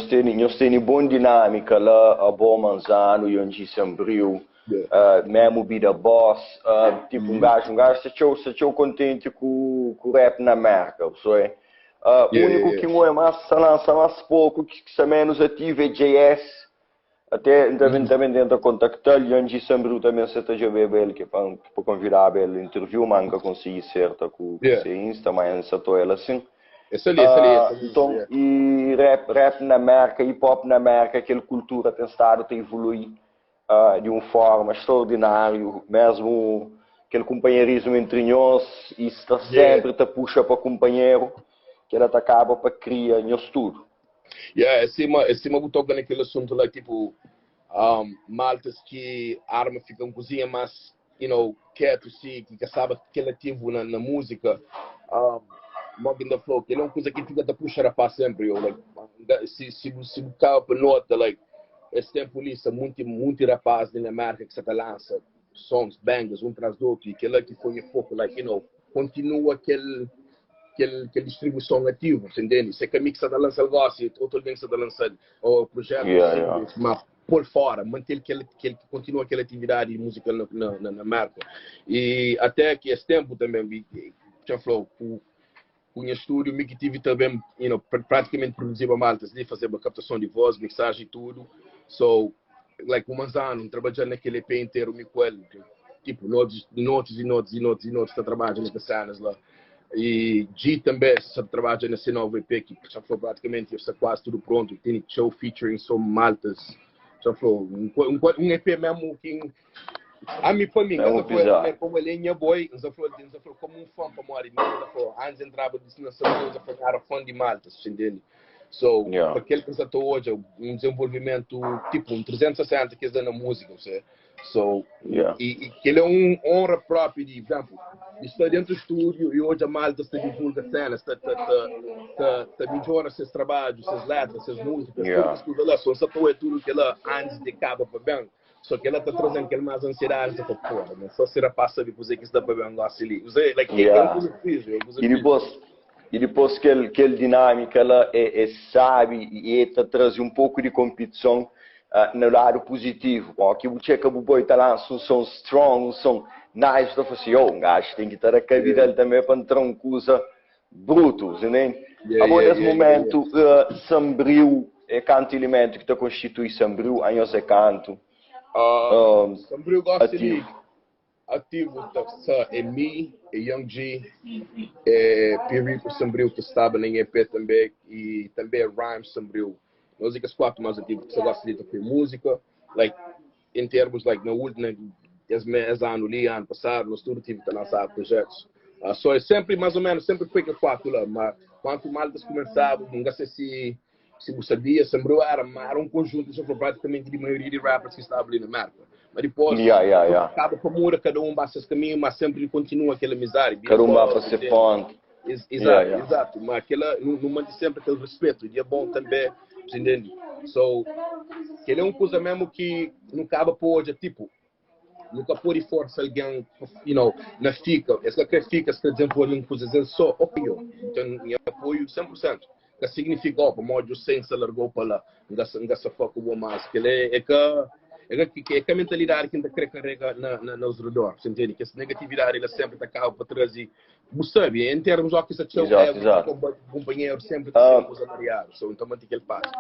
Nhos tene, nhos tene bon dinâmika la, abo, Manzano, Yonji Sambriu, mesmu Bida Boss, tipo un gajo, un gajo sta txeu, sta txeu kontenti ku, ku rap na Merka, bu é? Úniku ki N é más sta lansa más poku, ki sta menus ativu é JS, até N ta ben tenta kontakta-l, Yonji Sambriu tanbe N sa ta djobeba el ki pa pa konvidaba el interviu, ma N ka konsigi serta ku se Insta, ma N sa ta oia-l asin. Esse ali, esse ali, esse ali. Nton, i rap, rap na Merka, hip hop na Merka, kel kultura ten stadu ta evolui di un forma extraordináriu, mesmu kel kunpanheirismu entri nhos i sta sempri ta puxa pa kunpanheru, kela ta kaba pa kria nhos tudu. Yeah, é sima, é sima bu toka naquele assunto lá, tipo, maltas ki arma fica um cozinha mais, you know, quieto, si, ki ka sabe kel ativo na música. Mo ki N ta fla-u, kel é un kuza ki fika ta puxa rapaz sempre, yo, like, si bu kaba pa nota, like, es tempu li sta munti, munti rapaz li na Merka ki sa ta lansa songs, bangers, un tras di otu, i kel-la ki foi nha foku, like, you know, kontinua kel, kel, kel distribuison ativu, você entende? Se ka mi ki sa ta lansa-l gosi, otu algen ki sa ta lansa-l, o projetu, ma pô-l fora, mante-l kel, kel, kontinua kel atividadi musikal na Merka. I até ki es tempu tanbe, dja fla-u, ku nha stúdiu, mi ki tive tanbe, you know, pratikamenti produziba maltas li, fazeba kaptason di voz, mixaji i tudu. So, like, un Manzanu, N trabadja na kel EP interu mi ku el, tipo, notis, notis i notis i notis i notis ta trabadja na kes senas la. I G tanbe sa ta trabadja na se novu EP ki dja fla pratikamenti sta kuazi tudu prontu, tene txeu featuring so maltas, dja fla un EP mesmu ki ami pa mi, Mesmu nka ta fla pizadu. Komu el é nha boy, N ta fla, N ta fla komu un fan, pamodi mi N ta fla antis entraba na Samuel, N ta fla N era fan di maltas, você entende? So, pa kel ki N sa ta odja un desenvolvimentu tipo un 360 ki es da na múzika, você. So, i kel é un onra propi di, exemplu, di sta dentu stúdiu i odja maltas ta divulga senas, ta midjora ses trabadju, ses letras, ses múzikas, tudu kes kuza la. So, N sa ta oja tudu kela antis di kaba pa ben. So kela ta traze-m kel más ansiedadi, N ta fla, Porra, man, só si rapaz sabe kuzê ki sta pa ben gosi li. Kuzê, like, é un kuza fixe, é un kuza I fixe. dipôs, i dipôs kel dinâmika la é sábi i e ta traze un poku di konpitison na ladu puzitivu. Ó ki bu txeka bu boi ta lansa un son strong, un son nice, bu ta fla si, oh, un gaju ten ki ta da kabidal tanbê pa N tra un kuza brutu, você entende? Abo nes mumentu Sambriu é kantu ilimentu ki ta konstitui Sambriu? Anhos é kantu? Sambriu gosta di ativu ta sa é mi, é Young G, é Pirico Sambriu ki staba na EP tanbê i tanbê é Rhymes Sambriu. Nos é kes 4 más ativu ki sa gosta di ta poi múzika, like em termos like na última es es anu li, anu passado, nós tudo tive que lançar projetos. So é sempre mais ou menos, sempre foi que quatro lá, mas quanto maltas começava, nunca sei se você sabia, sempre era um conjunto, já foi praticamente de maioria de rappers que estavam ali na América. Mas depois, acaba para mudar, cada um vai seus caminhos, mas sempre continua aquela amizade. Cada um vai para seu ponto. Exato, exato. Mas aquela, não mantém sempre aquele respeito, e é bom também, entende? So, que é uma coisa mesmo que não acaba por hoje, tipo, nunca pode forçar alguém, you know, na fica, esse que fica, se desenvolve uma coisa, dizendo só, ok, eu, então, eu apoio 100%. Que significa, ó, modo sem se largou para lá, não se foca o mais, que ele é que a mentalidade que ainda quer carrega nos redor, você entende? Que essa negatividade, ela sempre está cá para trazer, você sabe, em termos ó, que essa tchau, companheiro sempre está sendo coisa variada, so, então mantém que ele faz.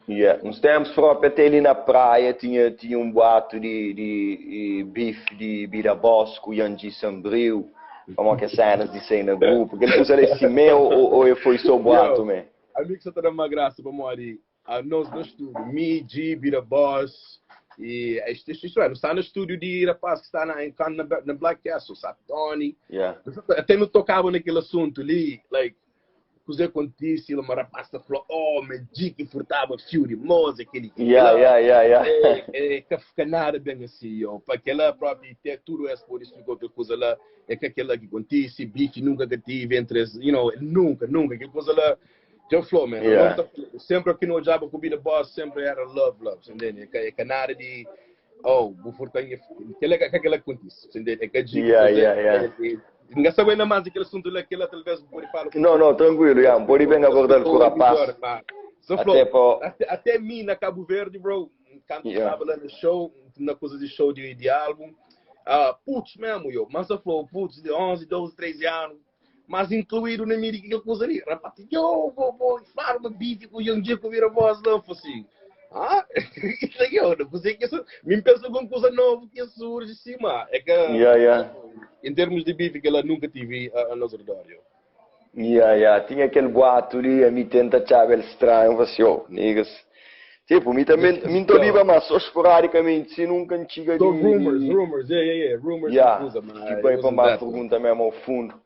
Yeah. Uns tempos próprio, até ali na praia tinha um boato de bife de Bida Boss com Yanji Sambriu, como que cenas de cena grupo, que ele usa esse meu ou foi só boato mesmo? Amigo, só tá dando uma graça para morrer. A nós no estúdio, me, G, Bida Boss, e isto é, não está no estúdio de rapaz que está na Black Castle, sabe? Tony. Até não tocava naquele assunto ali, like, coisa acontece, uma rapaz tá falou, oh, mas G que furtava fio de música, aquele É, que fica nada bem assim, ó, para aquela própria, ter tudo isso, por isso ficou aquela coisa lá, é que aquela que acontece, bife nunca que tive entre, you know, nunca, nunca, aquela coisa lá, Joe Flow, man. Sempre aqui no olhava com Bida Boss, sempre era love, love, você entende? É que nada de, oh, vou furtar minha, aquela que aquela que acontece, você entende? É que a gente, Ninguém sabe ainda mais aquele assunto lá, que ela talvez pode falar. Não, não, tranquilo, yeah. Pode bem abordar com o rapaz. So Até flow, pa. até mi na Cabo Verde, bro, kantu Yeah. staba lá na show, na coisa de show de álbum, putz mesmo, yo, mas só flow, putz de 11, 12, 13 anos, mas incluído na mídia que coisa ali, rapaz, yo, vou falar uma beat com o Young G, com o Vira Voz, não, foi assim, isso aqui, eu não sei que isso, me penso alguma coisa nova que surge, sim, mas é que, Yeah. em termos de beef, que ela nunca tive a nosso redor, yo. Yeah. Tinha aquele boato ali, a me tenta achar ele estranho, eu falei assim, oh, niggas. Tipo, me também, me tô viva, mas só esporadicamente, se nunca antiga So de rumors, rumors, yeah, rumors Yeah, coisa, mas que it vai para wasn't mais that, pergunta mesmo ao fundo.